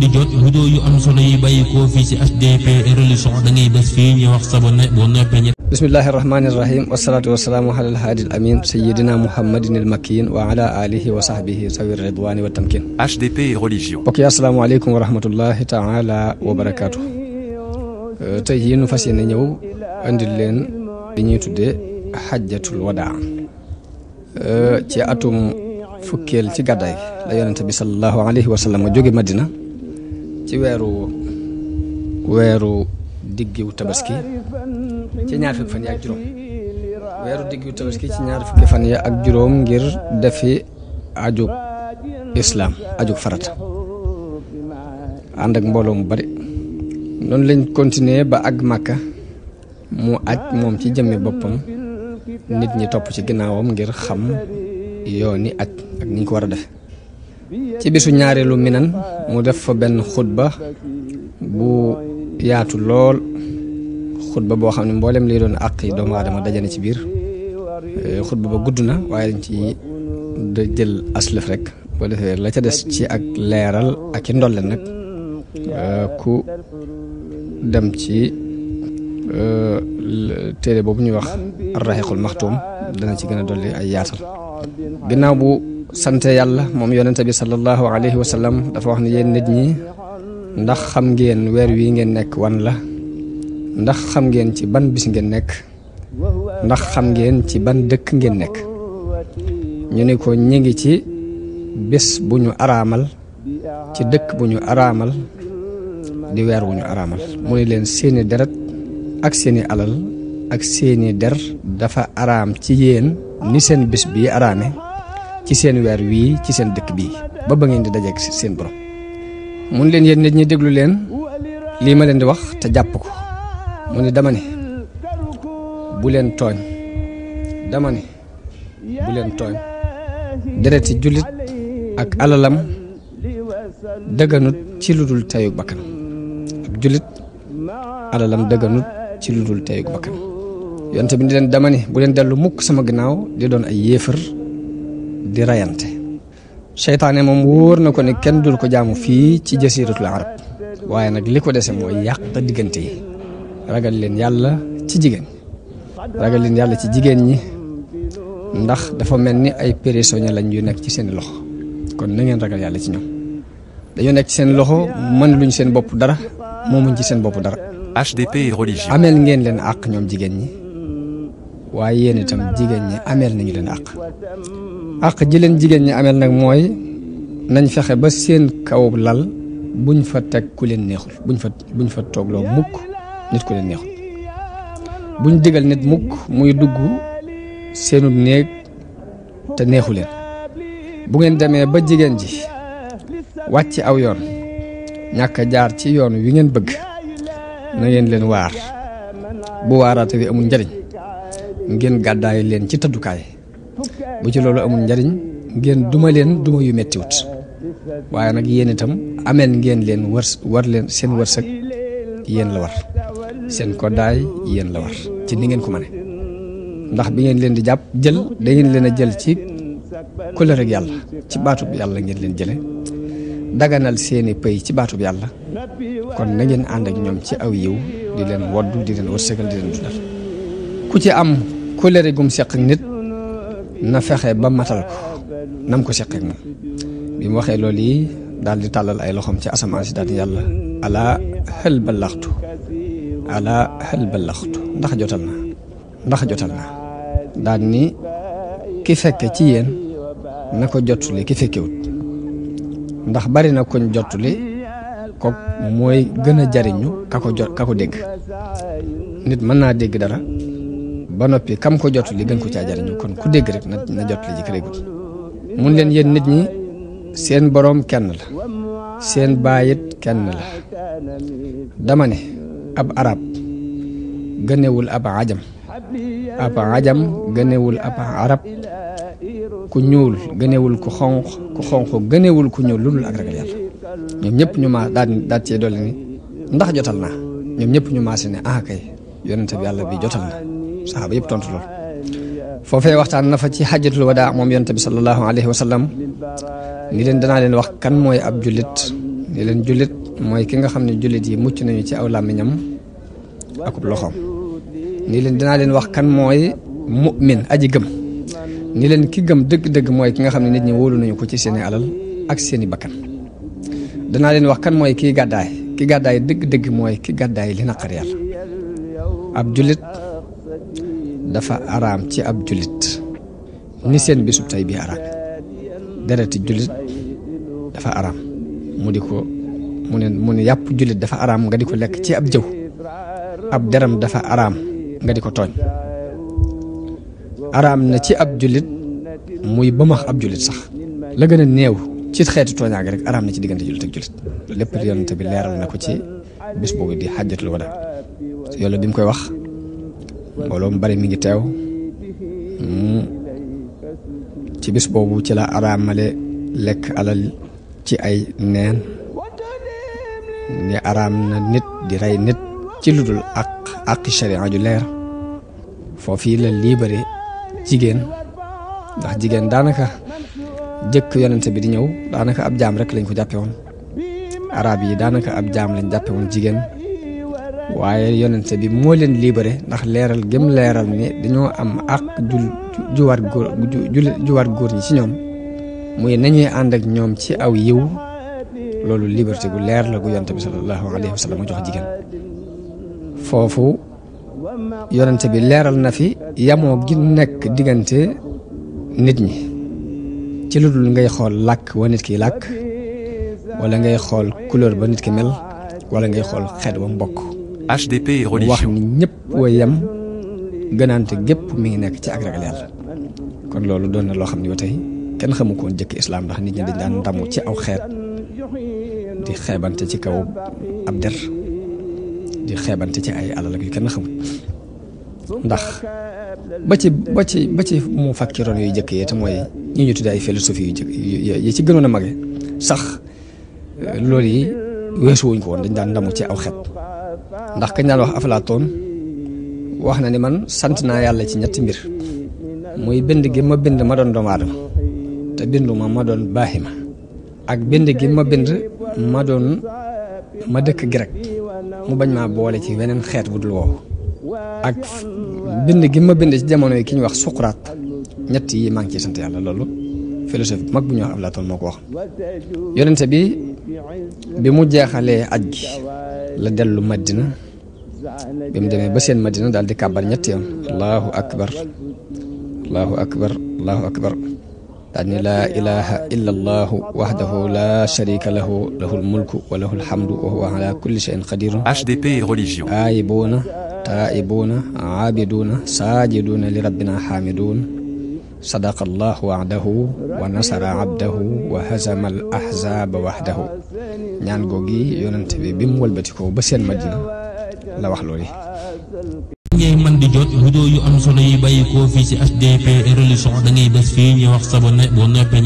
di jot vidéo yu am solo yi bàyyi koo fii ci HDP religion da ngay bés fii ñu wax sabone boo noppee ñett. bismillahi rahmani rahim wasalaatu wasalaamu ala alhaadi al amin sayidina muhammadin al makin wa ala alihi wa sahbihi sawi ridwani wa tamkin. HDP et religion. mbokk yi asalaamaaleykum wa rahmatullahi taala wa barakaatu. tey jii nu fas yéene ñëw andil leen li ñuy tuddee xajjatul wadaa ci atum fukkeel ci gàddaay la yonente bi sallallahu alayhi wa sallam jóge Madina ci weeru diggiw tabaski ci ñaar fukki fan yi ak juróom weeru diggiw tabaski ci ñaar fukki fan yi ak juróom ngir defi ajug islaam ajug farata ànd ak mbooloo mu bari noonu lañ continuer ba àgg Màkka mu aj moom ci jëmmi boppam nit ñi topp ci ginnaawam ngir xam yooni aj ak ni ñu ko war a def ci bisu ñaareelu minan mu def fa benn xutba bu yaatu lool xutba boo xam ne mboolem liy doon àq yi doomu aadama dajane ci biir xutba ba gudd na waaye dañ ci da jël aslëf rek boo defee la ca des ci ak leeral ak i ndolleen nag ku dem ci téere boobu ñuy wax arraxiqul maxtuum dana ci gën a dolli ay yaatal ginnaaw bu sante yàlla moom yonente bi sallallahu alayhi wa sallam dafa wax ne yéen nit ñi ndax xam ngeen weer wi ngeen nekk wan la ndax xam ngeen ci ban bis ngeen nekk ndax xam ngeen ci ban dëkk ngeen nekk ñu ne ko ñi ngi ci bés bu ñu araamal ci dëkk bu ñu araamal di weer wu ñu araamal mu ne leen seeni deret ak seeni alal ak seeni der dafa araam ci yéen ni seen bés bii araame ci seen weer wii ci seen dëkk bii ba ngeen di dajeek seen borom mun leen yéen nit ñi déglu leen lii ma leen di wax te jàpp ko mu ne dama ne bu leen tooñ dama ne bu leen tooñ dereti jullit ak alalam dëgganut ci lu dul teyug bakkan ab jullit alalam dëgganut ci lu dul teyug bakkan yonte bi ni leen dama ne bu leen dellu mukk sama ginnaaw di doon ay yéefar di rayante seytaane moom wóor na ko ne kenn dul ko jaamu fii ci jasiratul arab waaye nag li ko dese mooy yàq diggante yi ragal leen yàlla ci jigéen ragal leen yàlla ci jigéen ñi ndax dafa mel ni ay prisonniers lañ yu nekk ci seen loxo kon na ngeen ragal yàlla ci ñoom dañoo nekk ci seen loxo mën luñ seen bopp dara moomuñ ci seen bopp dara. HDP et religion. ameel ngeen leen àq ñoom jigéen ñi waaye yéen itam jigéen ñi ameel nañu leen àq ji leen jigéen ñi ameel nag mooy nañ fexe ba seen kaw lal buñ fa teg ku leen neexul buñ fa toogloo mukk nit ku leen neexul buñ digal nit mukk muy dugg seenu néeg te neexu leen bu ngeen demee ba jigéen ji wàcc aw yoon ñàkk a jaar ci yoon wi ngeen bëgg na ngeen leen waar bu waaraate wi amul njariñ ngeen gàddaay leen ci tëddukaay bu ci loolu amul njariñ ngeen duma leen duma yu mettiwut waaye nag yéen itam ameel ngeen leen war leen seen wërsëg yéen la war seen koddaay yéen la war ci ni ngeen ko mëne ndax bi ngeen leen di jàpp jël da ngeen leen a jël ci kóllëre ak yàlla ci baatub yàlla ngeen leen jële daganal seeni pëy ci baatub yàlla kon na ngeen ànd ak ñoom ci aw yiw di leen woddu di leen wërsëgal di leen dundal ku ci am kóllëre gum seq ak nit na fexe ba matal ko nam ko seq ak moom bi mu waxee loolu yi daal di tàllal ay loxoom ci asamaan si daal di yàlla alaa hal ballaxtu ndax jotal na daal ni ki fekke ci yéen na ko jottuli ki fekkewut ndax bari na koñ jottuli ko mooy gën a jariñu ka ko dégg nit mën naa dégg dara ba noppi kam ko jottuli gën ko caa jariñu kon ku dégg rek na jottuli ji ka déggut mun leen yéen nit ñi seen boroom kenn la seen baayit kenn la dama ne ab arab gënewul ab ajam gënewul ab arab ku ñuul gënewul ku xonq gënewul ku ñuul lu dul ak ragal yàlla ñoom ñëpp ñu maa daal cee dolli ni ndax jotal naa ñoom ñëpp ñu maase ne kay yonente bi yàlla bi jotal na saxaaba yëpp tontu lool foofee waxtaan na fa ci xajjatul wadaa moom yonente bi sallallahu alayhi wa sallam ni leen danaa leen wax kan mooy ab jullit ni leen jullit mooy ki nga xam ne jullit yi mucc nañu ci aw làmmiñam akub loxoom ni leen dinaa leen wax kan mooy mu'min aji gëm ni leen ki gëm dëgg-dëgg mooy ki nga xam ne nit ñi wóolu nañu ko ci seeni alal ak seeni bakkan danaa leen wax kan mooy kii gàddaay ki gàddaay dëgg-dëgg mooy ki gàddaay li naqar yàlla ab jullit dafa araam ci ab jullit ni seen bisub tey bii araam dereti jullit dafa araam mu ne yàpp jullit dafa araam nga di ko lekk ci ab jëw ab deram dafa araam nga di ko tooñ araam na ci ab jullit muy bëmax ab jullit sax la gën a néew ci xeeti tooñaage rek araam na ci diggante jullit ak jullit lépp yonent bi leeral na ko ci bis boobu di xajjatul wada yàlla bi mu koy wax mbooloo mu bari mi ngi teew ci bis boobu ci la araamale lekk alal ci ay neen ni araam na nit di rey nit ci lu dul àqi sharia ju leer foofii la libéré jigéen ndax jigéen daanaka jëkk yonente bi di ñëw daanaka ab jaam rek lañ ko jàppe woon arab yi daanaka ab jaam lañ jàppe woon jigéen waaye yonente bi moo leen libéré ndax leeral gëm leeral ni dañoo am àq ju war góor ñi ci ñoom muy nañuy ànd ak ñoom ci aw yiw loolu liberté gu leer la gu yonente bi sallallahu alayhi wa sallam mu jox jigéen foofu yonente bi leeral na fi yamoo gi nekk diggante nit ñi ci lu dul ngay xool làkk wa nit ki làkk wala ngay xool couleur ba nit ki mel wala ngay xool xeet wa mbokk HDP et wax religion. ni ñëpp wa yem gënaante gépp mi ngi nekk ci ak ragal yàlla kon loolu doon na loo xam ne ba tey kenn xamu ko woon jëkk islaam ndax nit ñi dañ daan ndamu ci aw xeet di xeebante ci kaw ab der di xeebante ci ay alal ak yu kenn xamul ndax ba ci mu fakkiroon yooyu jëkk yi te mooy ñi ñu tuddee ay philosophie yu jëkk yi ci gënoon a mage sax loolu yi weesu wuñ ko woon dañ daan ndamu ci aw xeet ndax kañ daan wax Aflaatoon wax na ni man sant naa yàlla ci ñetti mbir muy bind gi ma bind ma doon doomu aadama te binduma ma doon baaxima ak bind gi ma bind ma dëkk grec mu bañ maa boole ci weneen xeet bu dul woowu ak bind gi ma bind ci jamono yi ki ñu wax Suqraat ñett yi maa ngi ciy sant yàlla loolu philosophe bu mag bu ñuy wax Aflaatoon moo ko wax yonente bi mu jeexalee aj gi la dellu Madina bi mu demee ba seen Madina daal di kàbbar ñetti yoon allahu akbar allahu akbar allahu akbar daal ni laa ilaha illa allahu wahdahu la sharika lahu lahul mulku wa lahul hamdu wa huwa ala kulli shay'in qadirun HDP et religion. aayibuuna taa'ibuuna aabiduuna saajiduuna li rabbina xaamiduun sadaqa allahu wa'dahu wa nasara abdahu wa hazama al ahzaaba wahdahu ñaan googi yonent bi mu wëlbatikoo ba seen Madina la wax loolu ngay man di jot vidéo yu am solo yi bàyyi koo fii ci HDP et religion da ngay bés fii ñu wax sabone boo noppee